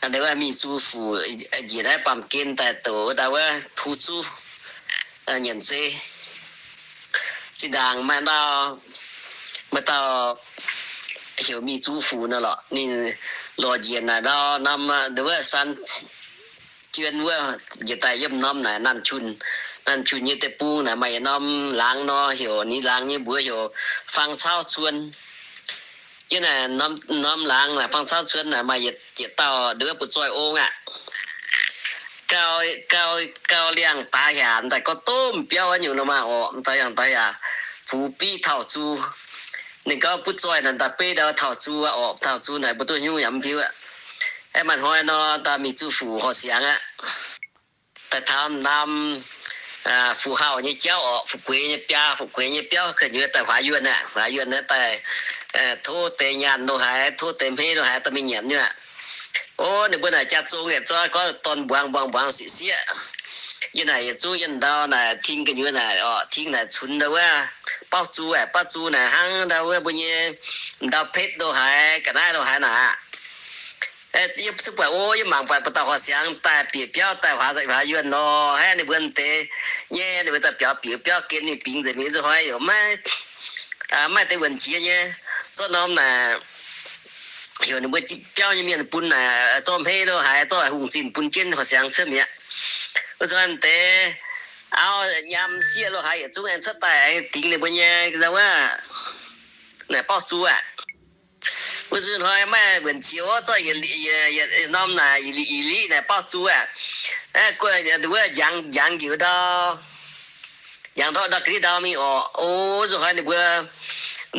Ndau wuov Mingh Zuqc Fuc njiec naaiv baamh gen daaih doqc wuov dauh wuov Tux Zuv nyanc zeiv. Zinh ndaangc maaih dauh, maaih dauh heuc Mingh Zuqc Fuc nor lorqc. Ninh lorz njiec naaic ndau norm ndau wuov San Juon wuov, njiec daaih yiem norm naaic Naanh Qunx, Naanh Qunx nyei deic-bung naaic maaih yietc norm laangz nor, heuc ninh laangz nyei mbuox heuc Fang Cauv Cuon. Yiem naaic norm laangz naaic Fang Cauv Cuon naaic maaih yietc dauh ndau wuov butv-zoih ong aqv. Gauh, gauh, gauh liangh daaih yaac daaih gorngv domh biauv wuov nyungc nor maah orqc, daaih yangh daaih yaac fuv biv taux zuqc. Ninh gorngv butv-zoih naaic daaih beiv ndau taux zuqc orqc, taux zuqc naaic mbuo duqv nyungc yaac mv hiuv aqv. Aeqv, maaih hnoi nor, daaih Mingh Zuqc Fuc horc siangx aqv. Daaih taux norm fuqv hauh nyei jauv orqc, fuqv gueix nyei biaa, fuqv gueix nyei biauv, ka'nyuoz daaih huaax yuonh aqv. Huaax yuonh naaiv daaih tov deix nyaanh lo haaix, tov deix hmeiv lo haaix daaih mingh nyanc nyei aqv. O, ninh mbuo naaic jaa zong yietc zungv gorngv dorn mbuangz mbuangz mbuangz sieqv sieqv. Yie naaic yietc zungv yienh ndau naaic ting gu'nyuoz naaic orqc, ting naaic cunx ndau wuov bauv zuqc aqv. Bauv zuqc naaic hnangv ndau wuov mbuo nyei ndau petv lo haaix, ga'naaiv lo haaix naaic aqv. Yie zungv buatc o, yie mangc buatc dauh horqc siangx daaih bieqc biauv daaih huaax, huaax yuonh nor, haiv ninh mbuo deix nyei, ninh mbuo daaih biaux bieqc biauv gen mingh bingx nzengc mingh nzunc hnoi yaac maiv, maiv deix wuonc jiex nyei. Zorqv norm naaic heuc ninh mbuo biauv nyei mienh bun naaic zorqv hmeiv lo haaix, zorqv hungh zinh bun jienv horqc siangx cuotv mi'aqv. Wuov nzunc deix auv nyaam sieqv lo haaix yietc zungv aengx cuotv daaih aengx dingx ninh mbuo nyei ndau wuov naaic bauv zuqc aqv. Wuov nzunc hnoi maiv wuonc jiex wuov, zorqv yietc norm naaic, yietc liqv naaic bauv zuqc aqv. Wuov njangx njiec ndau, njangx ndortv ndau ga'ndiev ndau mingh orqc. O, nzunc hnoi ninh mbuo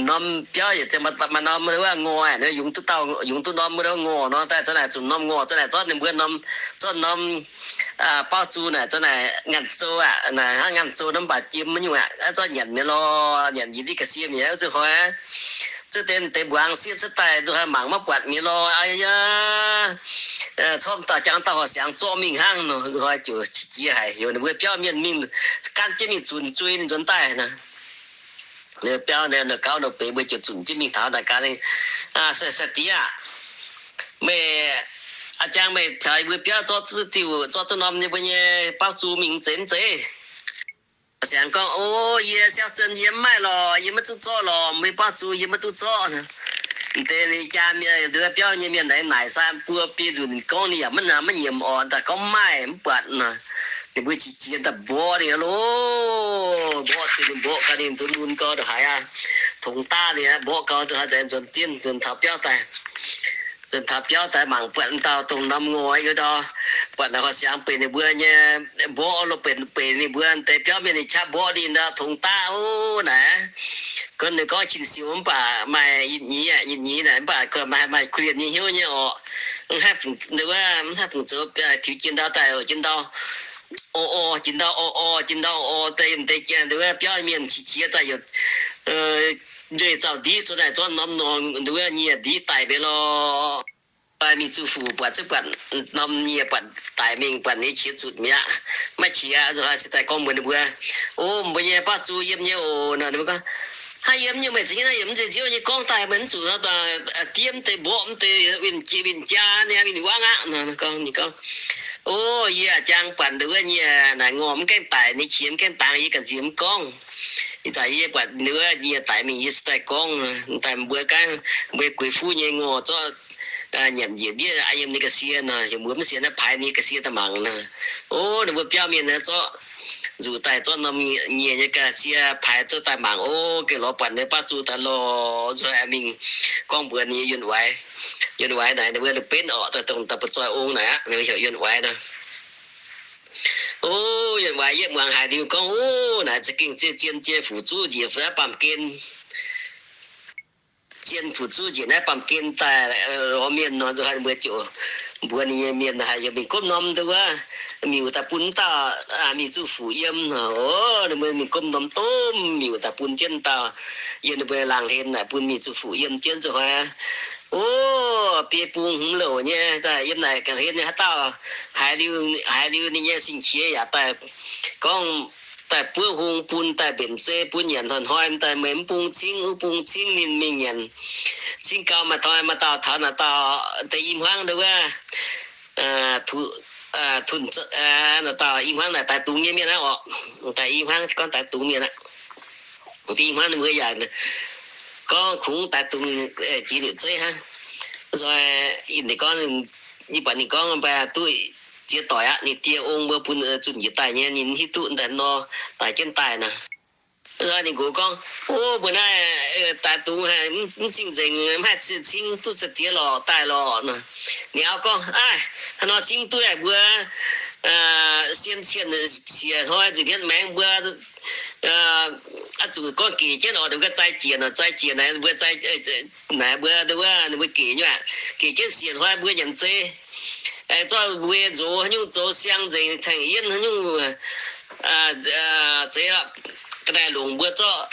norm biauv yietc maaih norm wuov ngorc, yungz duqv dauh, yungz duqv norm wuov ngorc nor, daaih za'naaic zuqc norm ngorc, za'naaic zorqv ninh mbuo norm, zorqv norm bauv zuqc naaic za'naaic ngaanh zoux aqv, naaic hnangv ngaanh zoux nor mv baac jiem maiv nyungc aqv, zorqv nyanc mi'aqv lorqc, nyanc njiec ndiev ga'sie mi'aqv. Wuov nzunc hnoi cuotv deix, deix mbuangz sieqv cuotv daaih, nzunc hnoi mangc maiv buatc mi'aqv lorqc. Aa, corc dauh jangx dauh horqc siangx zorqv mingh hnangv nor, nzunc hnoi ziouc qiex jiez haic, heuc ninh mbuo biauv mienh mingh gan jienv mingh zunc zuiz ninh nzuonx daaih nor. Biauv nor gauv nor benx mbuo ziouc zunc jienv mingh taux naaic gaax, sai sai-diex aah, meih a'jang meih taux yie mbuo biauv zorqv duqv diuh, zorqv duqv norm yie mbuo nyei bauv zuqc mingh mv zeiz, mv zeiz? Siangx gorngv, O, yie siau zon yie mv maaih lorqc, yie maiv duqv zorqv lorqc, meih bauv zuqc yie maiv duqv zorqv. M'deix ninh jaa mienh, biauv nyei mienh naaic, naaic sai buo biei nzunc gorngv ninh yaac maiv nyiemc orqc, daaih gorngv maaih mv buatc nor. Ninh mbuo qiex jiez daaih mborqv ninh loh. Mborqv ziouc ninh mborqv gau ninh nzuonx mun gau ndongc haaix aqv, tongx daav ninh aqv, mborqv gau nzuonx haaix nzuonx dienv nzuonx taux biauv daaih. Nzuonx taux biauv daaih mangc buatc dauh dongh norm ngorc yiu ndau, buatc naaic horqc siangx benx ninh mbuo nyei mborqv loh, benx, benx ninh mbuo deix biauv mienh nyei qaqv mborqv ninh ndau tongx daav oc naaic. Gorngv ninh gorngv qin siou mv baac maaih yipv nyeiz aqv, yipv nyeiz naaic mv baac maaih, maaih kuv lienh nyei hnyouv nyei orqc. Mv haih fungc, wuov mv haih fungc zoux tiux jiex ndau daaih oc, jiex ndau orqc orqc, jiex ndau orqc orqc, jiex ndau orqc orqc daaih, deix jiex ndau wuov biauv mienh qiex jiez daaih yaac nzueih zaux ndiqv zuqc naaic zorqv norm nor, ndau wuov nyiec ndiqv daic mingh lorh. Mingh Zuqc Fuc buatc zungv buatc norm nyiec buatc daic mingh, buatc ninh qiex zuqc mi'aqv. Maiv qiex aqv, nzunc hnoi se daaih gorngv mbuox ninh mbuo, O, mbuo nyei bauv zuqc yiem nyei oc. Nor ninh mbuo gorngv, Hnangv yiem nyei, meih za'gengh naaiv yiem mv zeiz nziouv nyei gorngv daaih, meih mv zuqc diev mv deix mborqv mv deix win-jaa, win-jaa niaa win-wangv aqv. Nor ninh gorngv, O, yie a'jang buatc ndau wuov nyiec naaic ngorc mv gaengh daic, ninh qiex mv gaengh dangx, yie ganh nziex mv gorngv. Ih zanc yie buatc ndau wuov nyiec daic mingh, yie se daaih gorngv daaih mbuo gaav, mbuo gueix fuv nyei ngorc zorqv nyanc njiec ndiev yiem ninh ga'sie nor, heuc mbuo mv sienx naaiv paaix ninh ga'sie daaih mangc nor. O, ninh mbuo biauv mienh naaiv zorqv nzuqc daaih zorqv norm nyiec nyei ga'sie paaix zorqv daaih mangc, o, gengh lorz buatc ninh bauv zuqc daaih lorh. Nzunc hnoi mingh gorngv mbuox ninh nyei Yuonh Waix. Yuonh Waix naaic ninh mbuo benv orqc, daaih dongh daaih butv-zoih ong naaic aqv, ninh heuc Yuonh Waix nor. O, Yuonh Waix yietv muangx haiz liuz gorngv, O, naaic za'gengh zien, zien, zien fu'zuqv njiec naaiv baamh gen. Zien fu'zuqv njiec naaiv baamh gen daaih lorz mienh nor, nzunc hnoi mbuo ziouc mbuox ninh nyei mienh haiz yaac mingh gomv norm ndau wuov miuc daaih bun dauh Mingh Zuqc Fuc yiem. O, ninh mbuo mingh gomv norm domh miuc daaih bun jienv dauh yiem ninh mbuo laangz hlen naaic bun Mingh Zuqc Fuc yiem jienv nzunc hnoi. O, biei bung hmz louc nyei daaih yiem naaic ga'hlen nyei haaix dauh haiz liuz, haiz liuz ninh nyei sing-qiex yaac daaih gorngv daaih buov hung bun daaih mbenc zei bun nyanc hnoi-hnoi daaih meih mv bung cingv wuov bung cingv ninh mingh nyanc. Cingv gau maaih dauh maaih dauh taux naaic dauh deix i hmuangv ndau wuov tunh, dauh i hmuangv naaic daix dungz nyei mienh aqv orqc. Daaih i hmuangv gorngv daix dungz mienh aqv. Daaih i hmuangv ninh mbuo yaac gorngv kungx daix dungz jiex liuz zeiv hnangv. Nzoih ninh gorngv, yie buatc ninh gorngv mv baac duqv ziex doic aqv. Ninh die ong mbuo bun zunh njiec daaih nyei, ninh hiuv duqv daaih nor, daaih jienv daaih nor. Nzoih ninh nqox gorngv, o, mbuo naaiv daix dungz haic, mv zingh nzengc, mv haih cing duqv za'diex lorqc, daaih lorqc nor. Ninh auv gorngv, aaih, haaix nor cing duqv aqv, mbuo sien cien cie hnoi nzunc hietv maengx mbuo oix zuqc gorngv gec jienv oc, ninh mbuo zai jiex nor, zai jiex naaic mbuo, naaic mbuo, wuov ninh mbuo gec nyei aqv, gec jienv siec hnoi mbuo nyanc zei, aengx zorqv mbuo nzox haaix nyungc zoux siang nzengc, caengh yienv haaix nyungc zeiz, ga'naaiv longc mbuo zorqv,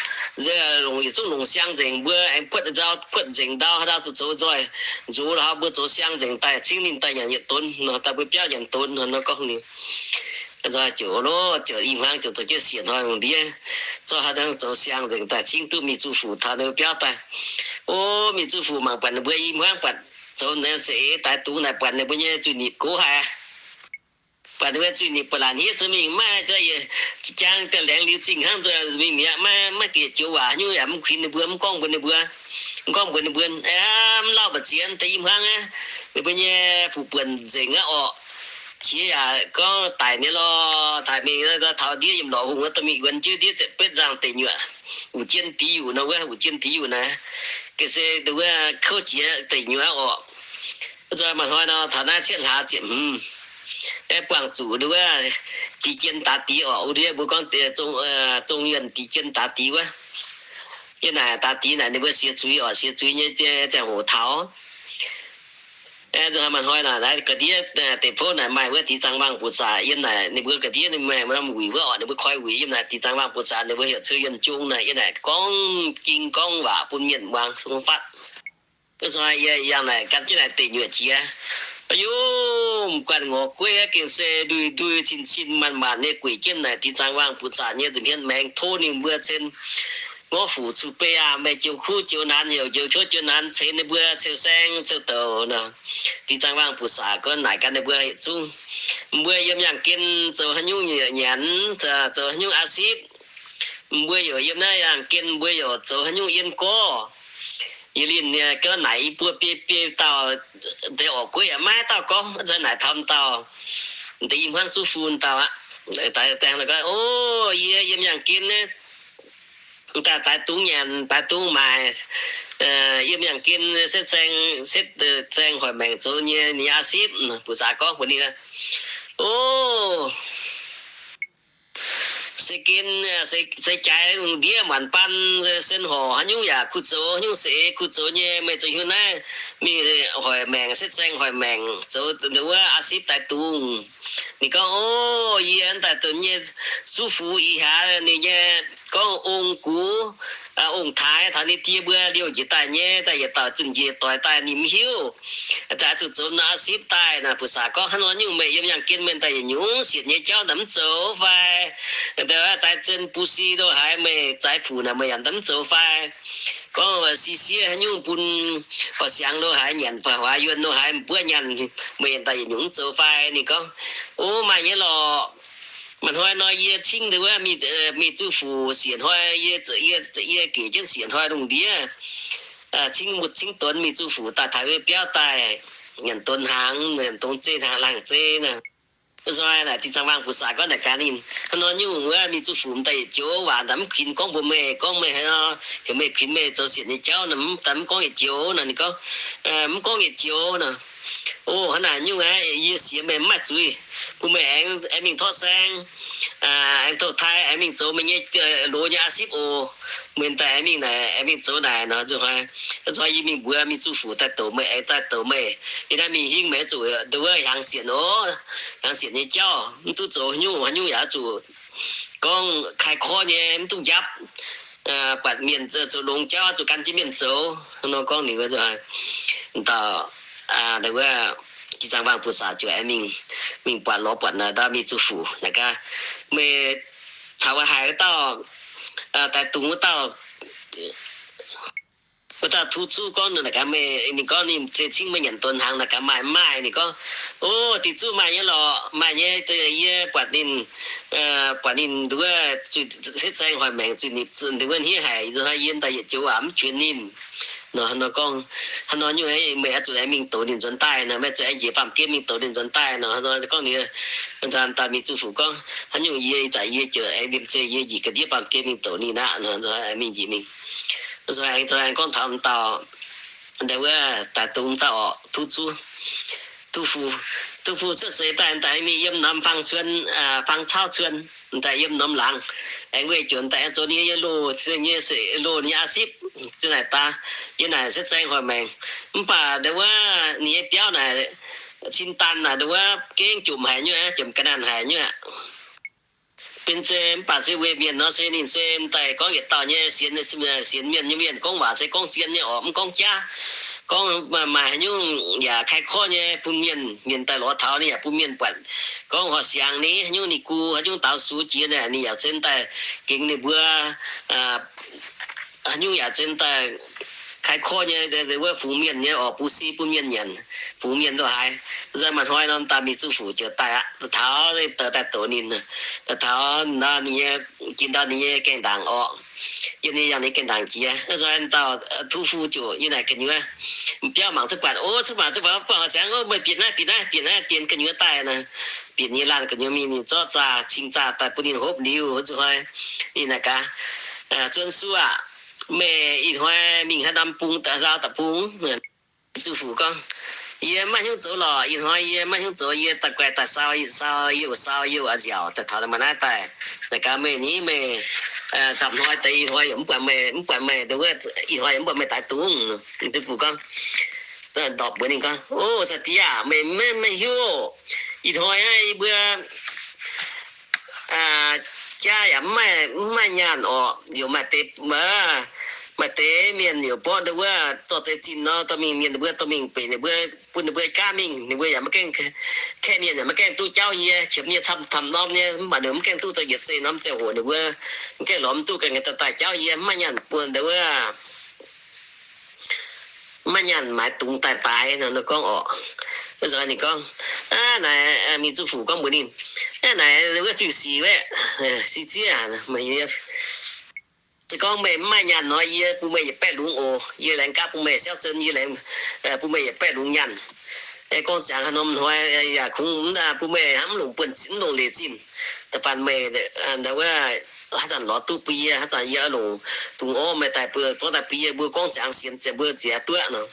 longc yietc zungv longc siang nzengc, mbuo aengx puotv nzau, puotv nzengc ndau, haaix ndau zuqc zoux nzoih, nzox lorqc, mbuo zoux siang nzengc daaih cingv ninh daaih nyanc yietc donx nor, daaih mbuo biauv nyanc donx nor, gorngv ninh nzoih ziouc loh, ziouc i hmuangv ziouc zoux jienv siec hnoi lungh ndiev, zorqv haaix ndau zoux siang nzengc daaih cingv duqv mingh zuqc fuc taux ninh mbuo biauv daaih. O, mingh zuqc fuc mangc buatc ninh mbuo i hmuangv buatc zoux naaiv za'eix daix dungz naaic buatc ninh mbuo nyei zuiz-nipc gox haic. Buatc ninh mbuo zuiz-nipc ba'laqc hniev za'gengh mingh maiv, jang daaih laengz liuz zingh hnangv, mingh mi'aqv, maiv, maiv gec joux waac nyungc yaac mv kuinx ninh mbuo, mv gorngv mbuox ninh mbuo, mv gorngv mbuox ninh mbuo, mv lauh mba'ziex deix i hmuangv aqv, ninh mbuo nyei fuqv buonc nzengc aqv orqc. Qiex yaac gorngv daic nyei lorh, daic mingh taux ndiev yiem lorqc hungh wuov dorh mingh yuonx jienv ndiev ziepc betv nzangh deic nyuoqc, wuov jien dic yuqc nor, wuov wuov jien dic yuqc naaic, ga'sie wuov kouv jiex deic nyuoqc aqv orqc. Nzoih maaih hnoi nor, taux naaiv cietv hlaax ziepc hmz, aeqv, buangh zuqc wuov dic jien daaix dic orqc, wuov ndiev mbuo gorngv zong yuonh dic jien daaix dic wuov. Yie naaic daaix dic naaic ninh mbuo siex zuiz orqc, siex zuiz nyei ziangh hoc taux. Nzoih maaih hnoi naaic, ga'ndiev deic-bou naaic maaih wuov dix zaang waangh buoz-zaac yiem naaic, ninh mbuo ga'ndiev ninh maaih norm wuic wuov orqc, ninh mbuo koi wuic yiem naaic dix zaang waangh buoz-zaac, ninh mbuo heuc Ceu Yuonh Jung naaic, yiem naaic gorngv ging gorngv waac bun mienh muangx cong fatv. Nzoih yie yangh naaic gan jienv naaic deic nyuoqc jiex. Aa yo, m'guanh ngorc gueiv aqv, gengh se ndui ndui cin cin maanc maanc nyei gueic jienv naaic dix zaang waangh buoz-zaac nyei nza'hmien maengx tov ninh mbuo cen ngorv fuc cuqv-beiv aqv, meih joux kuv joux naanc, heuc joux kuv joux naanc ceix ninh mbuo ceu saeng ceu douc nor. Dix zaang waangh buoz-zaac gorngv naaic gan ninh mbuo yietc zungv, mbuo yiem yangh gen zoux haaix nyungc nyanc, zoux haaix nyungc aa sipv, mbuo yaac yiem naaiv yangh gen mbuo yaac zoux haaix nyungc yiem gorv. Yie linh ga'naaic i buo biei biei dauh deix orqc gueiv yaac maiv dauh gorngv, nzoih naaic taux dauh deix i hmuangv zuqv fun dauh aqv. Daengx gorngv, o, yie yiem yangh gen naaiv daaih daix dungz nyanc, daix dungz maaic, yiem yangh gen setv saeng, setv saeng hoic maengc zoux nyei ninh aa sipv. Buoz-zaac gorngv mbuox ninh, o, se gen, se jaaix lungh ndiev maanc baan, sen horc haaix nyungc yaac kuh zoux, haaix nyungc se eix kuh zoux nyei, meih zoux haaix nyungc naaiv mingh hoic maengc, setv saeng hoic maengc zoux wuov aa sipv daix dungz. Ninh gorngv, o, yie daaih dongh nyei zuqv fun ih hlaax ninh nyei gorngv ong gux, ong-taaix taux ninh die mbuo liouh njiec daaih nyei, daaih yietc dauh zunh njiec doic daaih ninh mv hiuv, daaih zuqc zoux nor aa sipv daaih naaic. Buoz-zaac gorngv, hnangv nor nyungc meih yiem yangh gen meih daaih yietc nyungc sienx nyei jauv naaic mv zoux fai? Daaih zaaix zen bu si lo haaix, meih zaaix fuc naaic meih yaac mv zoux fai? Gorngv si siev haaix nyungc bun faaux-siangx lo haaix, nyanc faaux-huaax yuonh lo haaix, buov nyanc, meih daaih yietc nyungc mv zoux fai? Ninh gorngv, o, maaih nyei lorqc. Maaih hnoi nor yie cingv deix wuov mingh zuqv fuc siec hnoi, yie, yie gec jienv siec hnoi lungh ndiev cingv mutv cingv donx mingh zuqv fuc daaih taux wuov biauv daaih nyanc donx hnaangx, nyanc donx zei hnaangx, laangh zei nor. Nzoih naaic dix zaang waangh buoz-zaac gorngv naaic gaax ninh, hnangv nor nyungc wuov mingh zuqv fuc daaih yietc joux waac daaih mv kuinx gorngv mbuox meih, gorngv meih hnangv nor heuc meih kuinx meih zoux sienx nyei jauv naaic, daaih mv gorngv yietc joux nor. Ninh gorngv, mv gorngv yietc joux nor. O, hnangv naaic nyungc aqv, yie sienx meih mv maaih zuiz, bun meih aengx, aengx mingh torqv saeng, aengx douh taaih, aengx mingh zoux meih nyei loz nyei aa sipv oc. Meih daaih aengx mingh naaic, aengx mingh zoux naaic nor, nzunc hnoi yie mingh mbuox mingh zuqv fuc daaih douc meih, aengx daaih douc meih. Yie naaiv mingh hingv meih zuqc nduov hiaangx sienx oc, hiaangx sienx nyei jauv, mv duqv zoux haaix nyungc haaix nyungc yaac zuqc gorngv kai korv nyei, mv duqv njapv. Buatc mienh zoux longx jauv zuqc gan jienv mienh zoux. Hnangv nor gorngv ninh wuov, dauh, wuov, jiex zaangc waangh buoz-zaac juoc aengx mingh, mingh buatc lorz buatc naaic ndau mingh zuqv fuc naaic gaax, meih taux wuov haiz wuov dauh, daaih dungz wuov dauh, Dauh tov zuqv gorngv naaic gaax meih, ninh gorngv ninh se cingv meih nyanc donx hnaangx naaic gaax maaih maaih. Ninh gorngv, O, dih zuqv maaih nyei lorqc, maaih nyei. Yie buatc ninh, buatc ninh nduov zuqc setv zaeng hoic maengc zuqc nipc nduov hniev haic, yie daaih yietc joux waac mv juenx ninh. Nor gorngv, Hnangv nor nyungc meih oix zuqc aengx mingh douz ninh nzuonx daaih nor, meih zuqc aengx njiec faam gen mingh douz ninh nzuonx daaih nor. Gorngv ninh daaih mingh zuqc fuc gorngv, Hnangv nyungc yie ih zanc yie ziouc aengx liemh zeih yie njiec ga'ndiev faam gen mingh douz ninh aqv nor, mingh njiec mingh. Nzunc aengx gorngv taux m'dauh, nda wuov daaih dongh m'dauh orqc, tov zuqv, tov fu, tov fu cuotv seix daaih, m'daaih mingh yiem norm fang cuon, fang cauv cuon, m'daaih yiem norm laangz. Aengx weih jiex m'daaih aengx zoux ninh nyei loz, nyei se loz ninh nyei aa sipv, zinh naaic daaih, yie naaic setv zaeng hoic maengc. Mv baac nda wuov ninh nyei biauv naaic, cin daan naaic nda wuov gengh jomc haic nyungc aqv, jomc ga'naanh haic nyungc aqv. Benx se mv baac se weic mienh nor se ninh se m'daaih gorngv yietc dauh nyei sienx, sienx mienh nyei mienh gorngv waac se gorngv zien nyei orqc, mv gorngv jaav. Gorngv maaih haaix nyungc yaac ใครขอ nyei bun mienh, mienh daaih lorz taux ninh yaac bun mienh buatc. Gorngv horc siangx ninh haaix nyungc ninh gu haaix nyungc daaux sux jiex naaic ninh yaac se m'daaih gengx ninh mbuo haaix nyungc yaac se m'daaih ใครขอ nyei wuov fungx mienh nyei orqc, 布施 bun mienh nyanc, fungx mienh ndoh haaix. Nzunc maaih hnoi nor m'daaih mingh zuqc fuc ziouc daaih aqv, taux daaih douz ninh, taux ninh nyei, ginx ndau ninh nyei gaengh ndaangc orqc. Yiem ninh yangh ninh gaengh ndaangc jiex, nzunc dauh tov fu ziouc yie naaic gu'nyuoz, biauv mangc cuotv buatc, O, cuotv mangc cuotv buatc, buatc horc siangx, O, meih bieqc naaiv, bieqc naaiv, dienx gu'nyuoz daaih nor. Bieqc nyei laanh gu'nyuoz mingh ninh zorqv zaah, cing zaah daaih bun ninh hopv liuz, nzunc hnoi ninh naaic gaax, Zuonx suoqv aac, meih ih hnoi mingh haaix norm bung, ndau da'bung? Zuqc fuc gorngv, Yie maiv hnyouv zoux lorqc, ih hnoi yie maiv hnyouv zoux, yie daaih guaih daaih sau, sau, youh sau youh a'nziaauc daaih taux maaih naaiv daaih. Naaic gaax meih ni, meih nzapc hnoi deix ih hnoi yaac mv buatc meih, mv buatc meih, ih hnoi yaac mv buatc meih daix dungz. Zuqc fuc gorngv, ndorpc mbuox ninh gorngv, O, za'diex aac, meih maiv, maiv hiuv, ih hnoi yie mbuo jaa yaac mv maaih, mv maaih nyaanh orqc. Liuz maaih deix, maaih deix mienh liuz borqv ndau wuov zorqv deix zinh nor dorh mingh, mienh mbuo dorh mingh benx ninh mbuo, bun ninh mbuo jaav mingh, ninh mbuo yaac maiv gaengh, kaeqv mienh yaac maiv gaengh duqv jauv yie, qiemx yie camv-camv norm nyei, mv baac ninh mv gaengh duqv zoux yietc zei norm ziangh hoc ninh mbuo mv gaengh lorz mv duqv ganh daaih jauv yie, mv maaih nyaanh bun ndau wuov, mv maaih nyaanh maaiz dungz daaih baaix nor, gorngv orqc. Nzunc ninh gorngv, Aav, naaic mingh zuqc fuc gorngv mbuox ninh, Aav, naaic wuov diuh sic wuov, sic zieqv, se gorngv meih mv maaih nyaanh nor, yie bun meih yietc baeqv lungz oc. Yie laengz gaav bun meih siauv zon, yie laengz bun meih yietc baeqv lungz nyaanh. Gorngv ziangx haaix norm hnoi yaac kungx bun meih hnamv longc buonv, mv longc leiz zinh. Da'faanh meih ndau wuov haaix zanc lorz duqv bun yie, haaix zanc yie oix longc dungz orv meih daaih bun, zorqv daaih bun yie mbuo gorngv ziangx sienx ziangx mbuo nziex duqv nor.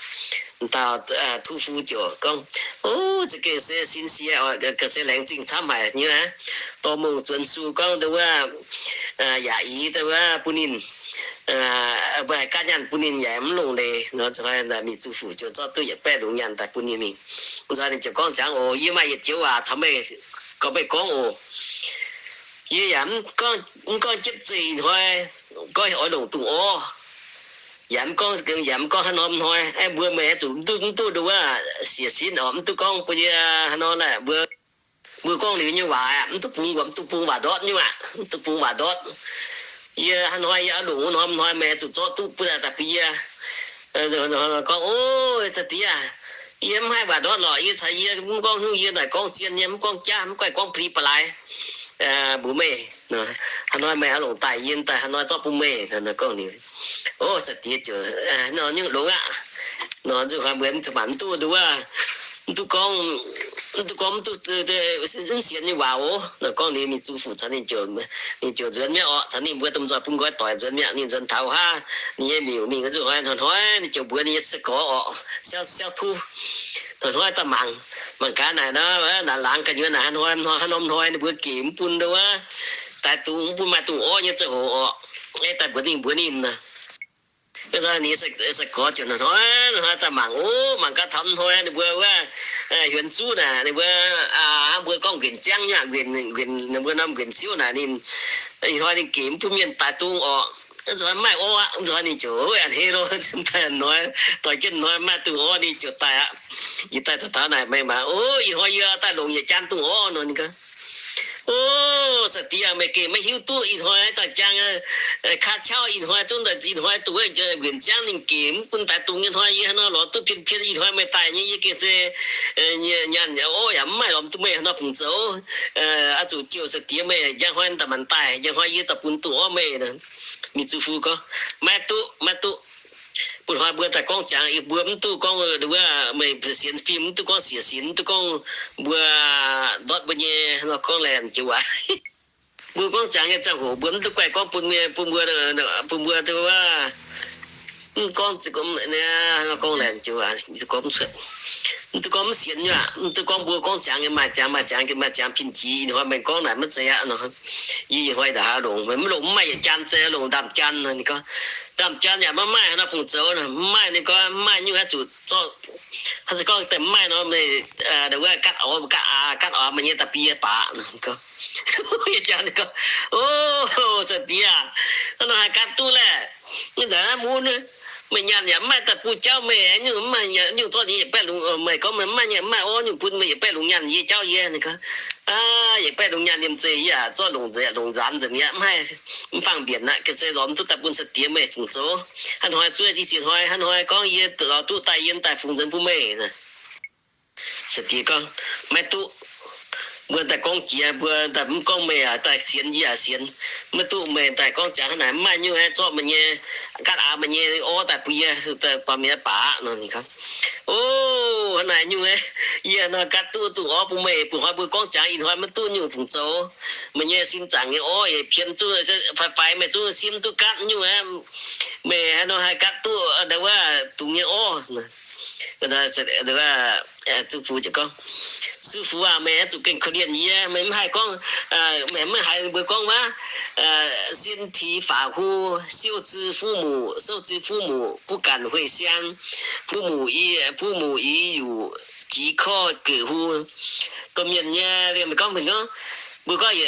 Dauh tov fu ziouc gorngv, O, za'gengh se sin sie, ga'sie laengz zingh camv haic nyei aqv. Dorh mongh zuonx su gorngv ndau wuov yaac i ndau wuov bun ninh, mbuo haih gaatv nyaanh bun ninh yaac mv longc leiz nor. Mingh zuqc fuc ziouc zorqv duqv yietc baeqv lungz nyaanh daaih bun ninh mingh. Nzunc ninh ziouc gorngv ziangx, Oc, yie maaih yietc joux waac caux meih, gorngv meih gorngv oc. Yie yaac mv gorngv jiepv zeih ih hnoi gorngv oix longc dungz orv. Yaac mv gorngv, yaac mv gorngv haaix norm hnoi, aeqv, mbuo meih zuqc mv duqv, mv duqv ndau wuov siec sin orqc, mv duqv gorngv bun yie haaix nor laeh mbuo, mbuo gorngv liuz nyei waac aqv, mv duqv bungx, mv duqv bungx waac ndortv nyei aqv, mv duqv bungx waac ndortv. Yie haaix hnoi yie oix longc wuov norm hnoi meih zuqc zorqv duqv bun daaih bun yie. Gorngv, O, za'diex, yie mv haih waac ndortv lorqc. Yie caux yie mv gorngv hnyouv, yie naaic gorngv zien nyei, mv gorngv jaav, mv gaengh gorngv pli ba'laaix mbuox meih. Haaix hnoi meih oix longc daaih, yie daaih haaix hnoi zorqv bun meih. Gorngv liuz, O, za'diex ziouc nor nyungc longx aqv. Nor nzunc hnoi mbuo mv zuqc maanc mv duqv ndau wuov, mv duqv gorngv, mv duqv gorngv mv duqv mv sienx nyei waac oc. Nor gorngv liuz mingh zuqc fuc caux ninh ziouc, ninh ziouc nzuonx mi'aqv orqc. Caux ninh mbuo domh nzoih bun nqoi doic nzuonx mi'aqv. Ninh nzuonx taux haav ninh nyei miuc mingh nzuqc hnoi, hnoi-hnoi ninh ziouc mbuox ninh nyei se gorx orqc, Siauv, siauv tov, hnoi-hnoi daaih mangc, mangc gaax naaic nor, naaic laangz gu'nyuoz naaic hnoi, hnoi, haaix norm hnoi ninh mbuo gec mv bun ndau wuov, daaih dungz mv bun maaih dungz orv nyei ziangh hoc orqc. Aeqv, daaih mbuox ninh, mbuox ninh nor. Ninh se gorx ziouc hnoi-hnoi daaih mangc, O, mangc gaax taux hnoi ninh mbuo wuov hiuonx zuqv naaic, ninh mbuo, hnangv mbuo gorngv nquenc ziangv nyei, nquenc, ninh mbuo norm nquenc ziouv naaic ninh, ih hnoi ninh gec mv bun mienh daaih dungz orqc. Nzunc hnoi mv maaih orv aqv. Nzunc hnoi ninh ziouc a'hneiv lo, daaih hnoi, doix jienv hnoi maaih dungz orv ninh ziouc daaih aqv. Yie daaih taux taux naaic meih maah, O, ih hnoi yie daaih longc yietc jaan dungz orv nor. Ninh gorngv, O, sai-diex, meih gengh maiv hiuv duqv ih hnoi dangh jang, kaav qauv ih hnoi zungv, ih hnoi duqv wuov mbienc ziangv ninh gengh mv bun daaix dungz nyei hnoi, yie hnangv nor lorz duqv pien-pien ih hnoi meih daaih nyei, yie gengh se nyanc orv yaac mv maaih lorz duqv meih hnangv nor fungc zoux. Oix zuqc jouh sai-diex meih njang hnoi daaih manc daaih, njang hnoi yie daaih bun duqv orv meih. Mingh zuqc fuqv gorngv, maiv duqv, maiv duqv. Bun hnoi mbuo daaih gorngv ziangx, mbuo mv duqv gorngv wuov meih sienx fim, mv duqv gorngv siec sinx, mv duqv gorngv mbuo ndortv mbuo nyei nor gorngv laengz joux waac. Mbuo gorngv ziangx nyei ziangh hoc mbuo mv duqv guaih gorngv bun mienh, bun mbuo, bun mbuo wuov, mv gorngv, gorngv laengz joux waac, mv duqv gorngv mv sienx nyei aqv. Mv duqv gorngv mbuo gorngv ziangx nyei maaih ziangx, maaih ziangx, maaih ziangx pin-jiex. Ih hnoi meih gorngv naaic maiv zeiz aqv nor. Yie ih hnoi ndongc haaix longc, maiv longc mv maaih yietc jaan zei longc ndaamv-jaan nor. Ninh gorngv, ndaamv-jaan yaac maiv maaih nor fungc zoux, mv maaih. Ninh gorngv mv maaih nyungc, oix zuqc zorqv, haaix zanc gorngv daaih mv maaih nor, meih wuov gatv orv, gatv aax, gatv orv meih nyei da'bie baac. Ninh gorngv, o, sai-diex aah, hnangv nor haih gatv duqv laeh? Naaiv nzunc mun meih nyanc yaac mv maaih daaih bun jauv meih, nyungc mv maaih nyungc zorqv ninh yietc baeqv lungz, meih gorngv meih mv maaih nyei, mv maaih orv nyungc bun meih yietc baeqv lungz nyanc yie jauv yie. Ninh gorngv, aa, yietc baeqv lungz nyanc liemh zeih yie aac zorqv longc nzanc, longc nzanc nzengc mi'aqv, mv haih, mv fangh mbienc aqv. Ga'naaiv se lorz mv duqv daaih bun sai-diex meih fungc zoux. Hnangv hnoi zuov i ziex hnoi, hnangv hnoi gorngv yie lorz duqv daaih yie daaih fungc nzengc bun meih. Sai-diex gorngv, maiv duqv. Mbuo daaih gorngv jiex, mbuo daaih mv gorngv meih aac daaih sienx yie aac sienx. Maiv duqv meih daaih gorngv ziangx hnangv naaic, mv maaih nyungc aeqv, zorqv meih nyei gatv aax meih nyei orv daaih bun yie, daaih baamh mienh baac nor. Ninh gorngv, o, hnangv naaic nyungc aeqv, yie nor gatv duqv duqv orv bun meih. Bun hnoi mbuo gorngv ziangx ih hnoi maiv duqv nyungc fungc zoux. Meih nyei sin zaangc nyei orv yietc pien zungv faix-faix, meih zungv simv duqv gatv nyungc aeqv, meih haaix nor haih gatv duqv wuov dungz nyei orv? Zuqc fu ziouc gorngv, Sư Phụ aac, meih oix zuqc gengh korv-lienh yie. Meih mv haih gorngv, meih mv haih mbuo gorngv wuov, 身體髮膚，受之父母，受之父母，不敢回鄉，父母已，父母已有疾苦，嗑乎。Domh mienh nyei, meih gorngv, meih gorngv, mbuo gorngv,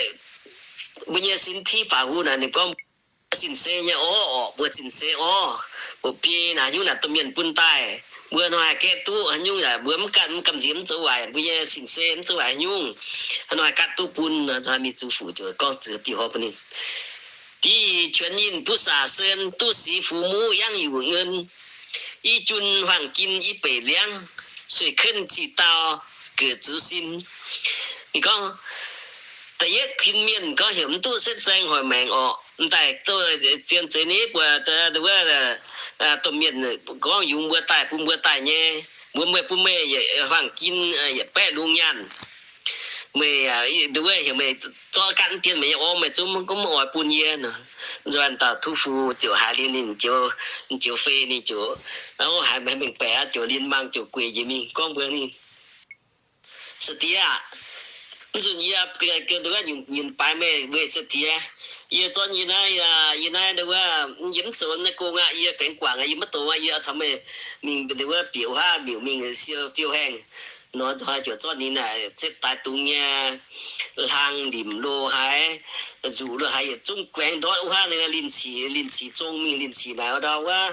mbuo nyei 身體髮膚 naaic, ninh gorngv, sin-seix nyei orv orqc, mbuo sin-seix orv, mbuo biei naaic nyungc naaic domh mienh bun daaih, mbuo hnoi haih gaeqv duqv haaix nyungc yaac mbuo mv gamh nziex mv zoux waaic, mbuo nyei sin-seix mv zoux waaic haaix nyungc, hnoi haih gatv duqv bun. Mingh zuqc fu ziouc gorngv ziouc diuh horpc bun ninh, 弟子全因不捨身，不惜父母養育恩，衣衾黃巾已被量，誰肯剃刀割主心。 Ninh gorngv, da'yietv kin mienh gorngv heuc mv duqv setv saeng hoic maengc orqc, m'daaih duqv zien zeiz ni buatc wuov domh mienh gorngv yungz mbuo daaih bun mbuo daaih nyei, mbuo meih bun meih yietc hwangh gin yietc baeqv lungz nyaanh. Meih, wuov heuc meih zorqv gaatv dien meih nyei orv meih zungv mv oix bun yie nor. Nzuonx dauh ทุกผู้ ziouc haiz liuz ninh ziouc, ziouc fei ninh ziouc, haiz mengh baeqc ziouc lin mangc ziouc gueic njiec mingh gorngv mbuox ninh, Sai-diex aah, mv nzunc yie nyunc baaix meih weic sai-diex. Yie zorqv nyei naaiv, yie naaiv wuov yie mv zoux naaiv gong aqv, yie gaengh guangc aqv, yie maiv dongz aqv, yie caux meih mingh wuov bieqc wuov haav miuc mingh siou fiou haengh nor, nzoih ziouc zorqv ninh naaic setv daaix dungz nyei hlang limc lo haaix, nzuqc lo haaix yietc zungv guaengx ndortv wuov haav ninh lin cic, lin cic zong mingh lin cic naaic wuov ndau wuov,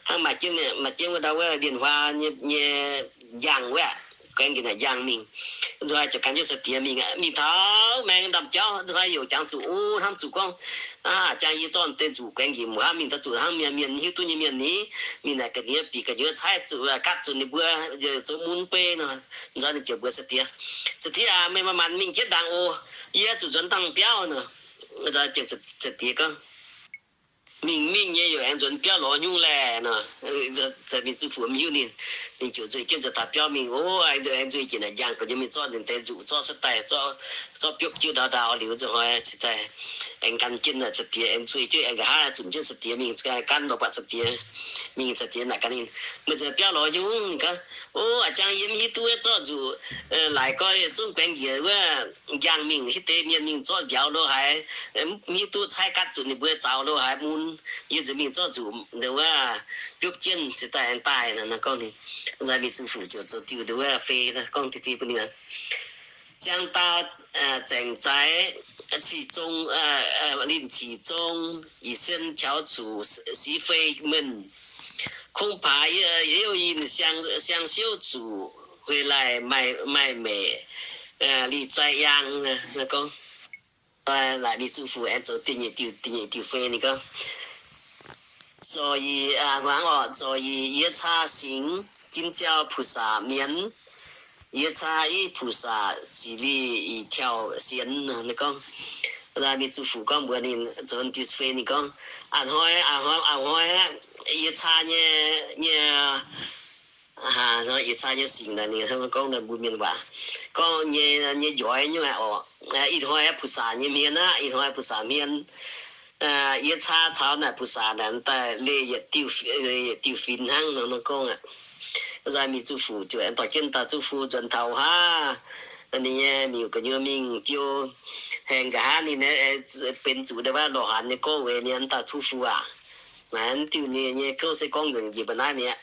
hnangv maaih jienv, maaih jienv wuov ndau wuov 莲花 nyei, nyei njang wuov, guaengx njiec naaic njang mingh. Nzoih ziouc gan jienv sai-diex mingh, mingh taux maengx ndaamv-jauv, nzoih youc jangx zuqc, o, hnamv zuqc gorngv, aa, jangx yie zorqv deix nzuqc guaengx njiec mbuo haav mingh daaih zuqc hnangv mienh, mienh hiuv duqv nyei mienh ni, mingh naaic ga'nyiec bieqc ga'nyiec caaiv zuqc, gaatv zuqc ninh mbuo, zoux mun bei nor. Nzoih ninh ziouc mbuox sai-diex, Sai-diex aac, meih maaih maanc mingh jienv ndaangc oc. Yie zuqc nzuonx dangh biauv nor. Nzoih ziouc sai-diex gorngv, Mingh mingh nyei yaac aengx nzuonx biauv lorz nyungc laeh nor. Mingh zuqc fu'jueiv ninh, ninh ziouc nzueih jienv nzuonx taux biauv mingh, o, aengx nzueih jienv naaic njang ga'nyiec mingh zorqv ninh deix nzuqc zorqv cuotv daaih, zorqv, zorqv biopv jienv ndau ndau liuz nzunc hnoi cingx daaih aengx gan jienv sai-diex aengx nzueih jienv aengx nqa'haav zunc jienv sai-diex mingh gan lorz buatc sai-diex mingh, sai-diex naaic gan ninh, Meih nzuonx biauv lorz nyungc? Ninh gorngv, O, a'jang yie mv hiuv duqv zorqv nzuqc laaic gorx zungv guaengx njiec wuov njang mingh, hitv deix mienh mingh zorqv njaaux lo haaix, mv hiuv duqv caaiv gaatv zuqc ninh mbuo zaux lo haaix mun, yie nzuonx mingh zorqv nzuqc wuov biopv jienv cingx daaih aengx daaih nor. Gorngv ninh nzoih mingh zuqc fu'jueiv ziouc zoux diuh wuov fei gorngv deix bun ninh, Ziangh daaih zaengc zaaix, cic zong, linh cic zong, ih sen tiaux zuqc si fei menh. Kungx paax youh yinh siang siouv zuqc, huih laaih maaih meic, lih zaih yang. Gorngv Laaic mingh zuqc fuc aengx zoux da'nyeic diuh, da'nyeic diuh fei ninh gorngv, Zorc yic, hmuangx orqc, zorc yic yie caa singx jim ziau 菩萨面, yie caa i 菩萨 zic lih i tiauv sienx. Ninh gorngv, laaic mingh zuqc fuc gorngv mbuox ninh zoux diuh fei ninh gorngv, a'hnoi, a'hnoi, a'hnoi aqv, yie caa nyei, nyei, yie caa nyei singx naaic ninh gorngv mbuo mienh waac, gorngv nyei, nyei njoix nyungc orqc, ih hnoi 菩萨 nyei hmien aqv, ih hnoi 菩萨 hmien. Yie caa caux naaic 菩萨 naaic daaih leih yietc diuh, yietc diuh finx hnangv nor gorngv aqv. Laaic mingh zuqc fuc ziouc aengx dorh jienv daaih zuqc fuc nzuonx taux haav ninh nyei miuc gu'nyuoz mingh jiu, haengh nqa'haav ninh benx zuqc ndeic waac lorqc hanc nyei gorngv weic ninh daaih zuqc fuc aac. Naaiv diuh nyei, nyei gouv se gorngv nzengc njiec mbuo naaiv mi'aqv.